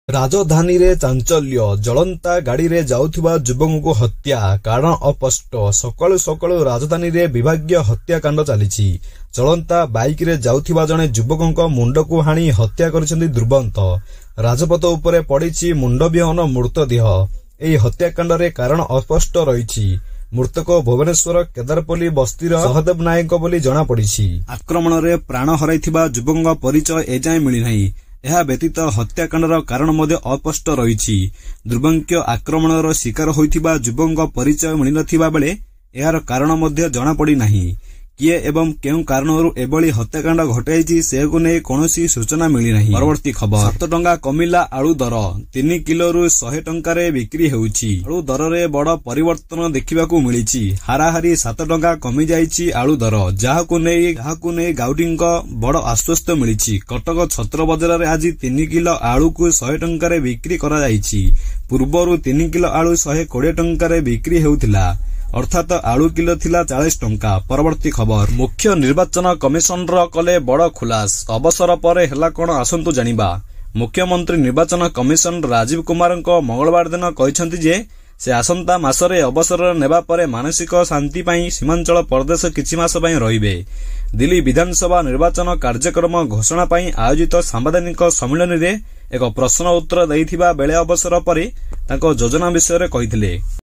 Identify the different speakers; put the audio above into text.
Speaker 1: ରାଜଧାନୀରେ ଚାଞ୍ଚଲ୍ୟ। ଜଳନ୍ତା ଗାଡ଼ିରେ ଯାଉଥିବା ଯୁବକଙ୍କୁ ହତ୍ୟା, କାରଣ ଅସ୍ପଷ୍ଟ। ସକାଳୁ ସକାଳୁ ରାଜଧାନୀରେ ବିଭାଗୀୟ ହତ୍ୟାକାଣ୍ଡ ଚାଲିଛି। ଚଳନ୍ତା ବାଇକ୍ରେ ଯାଉଥିବା ଜଣେ ଯୁବକଙ୍କ ମୁଣ୍ଡକୁ ହାଣି ହତ୍ୟା କରିଛନ୍ତି ଦୁର୍ବୃତ୍ତ। ରାଜପଥ ଉପରେ ପଡ଼ିଛି ମୁଣ୍ଡବିହୀନ ମୃତଦେହ। ଏହି ହତ୍ୟାକାଣ୍ଡରେ କାରଣ ଅସ୍ପଷ୍ଟ ରହିଛି। ମୃତକ ଭୁବନେଶ୍ୱର କେଦାରପଲ୍ଲୀ ବସ୍ତିର ସହଦେବ ନାୟକଙ୍କ ବୋଲି ଜଣାପଡ଼ିଛି। ଆକ୍ରମଣରେ ପ୍ରାଣ ହରାଇଥିବା ଯୁବକଙ୍କ ପରିଚୟ ଏଯାଏଁ ମିଳିନାହିଁ। ଏହା ବ୍ୟତୀତ ହତ୍ୟାକାଣ୍ଡର କାରଣ ମଧ୍ୟ ଅସ୍ପଷ୍ଟ ରହିଛି। ଦୁର୍ବୃତ୍ତଙ୍କ ଆକ୍ରମଣର ଶିକାର ହୋଇଥିବା ଯୁବକଙ୍କ ପରିଚୟ ମିଳିନଥିବା ବେଳେ ଏହାର କାରଣ ମଧ୍ୟ ଜଣାପଡ଼ିନାହିଁ। କିଏ ଏବଂ କେଉଁ କାରଣରୁ ଏଭଳି ହତ୍ୟାକାଣ୍ଡ ଘଟାଇଛି, ସେହାକୁ ନେଇ କୌଣସି ସୂଚନା ମିଳିନାହିଁ। ପରବର୍ତ୍ତୀ ଖବର, 7 ଟଙ୍କା କମିଲା ଆଳୁ ଦର, 3 କିଲୋରୁ 100 ଟଙ୍କାରେ ବିକ୍ରି ହେଉଛି। ଆଳୁ ଦରରେ ବଡ଼ ପରିବର୍ତ୍ତନ ଦେଖିବାକୁ ମିଳିଛି। ହାରାହାରି 7 ଟଙ୍କା କମିଯାଇଛି ଆଳୁ ଦର, ଯାହାକୁ ନେଇ ଗାଉଡିଙ୍କ ବଡ଼ ଆଶ୍ୱସ୍ତ ମିଳିଛି। କଟକ ଛତ୍ର ବଜାରରେ ଆଜି 3 କିଲୋ ଆଳୁକୁ 100 ଟଙ୍କାରେ ବିକ୍ରି କରାଯାଇଛି। ପୂର୍ବରୁ 3 କିଲୋ ଆଳୁ 120 ଟଙ୍କାରେ ବିକ୍ରି ହେଉଥିଲା, ଅର୍ଥାତ ଆଳୁ କିଲୋ ଥିଲା 40 ଟଙ୍କା। ପରବର୍ତ୍ତୀ ଖବର, ମୁଖ୍ୟ ନିର୍ବାଚନ କମିଶନର କଲେ ବଡ଼ ଖୁଲାସା, ଅବସର ପରେ ହେଲା କଣ, ଆସନ୍ତୁ ଜାଣିବା। ମୁଖ୍ୟମନ୍ତ୍ରୀ ନିର୍ବାଚନ କମିଶନର ରାଜୀବ କୁମାରଙ୍କ ମଙ୍ଗଳବାର ଦିନ କହିଛନ୍ତି ଯେ ସେ ଆସନ୍ତା ମାସରେ ଅବସର ନେବା ପରେ ମାନସିକ ଶାନ୍ତି ପାଇଁ ସୀମାଞ୍ଚଳ ପ୍ରଦେଶ କିଛି ମାସ ପାଇଁ ରହିବେ। ଦିଲ୍ଲୀ ବିଧାନସଭା ନିର୍ବାଚନ କାର୍ଯ୍ୟକ୍ରମ ଘୋଷଣା ପାଇଁ ଆୟୋଜିତ ସାମ୍ବାଦିକ ସମ୍ମିଳନୀରେ ଏକ ପ୍ରଶ୍ନ ଉତ୍ତର ଦେଇଥିବା ବେଳେ ଅବସର ପରେ ତାଙ୍କ ଯୋଜନା ବିଷୟରେ କହିଥିଲେ।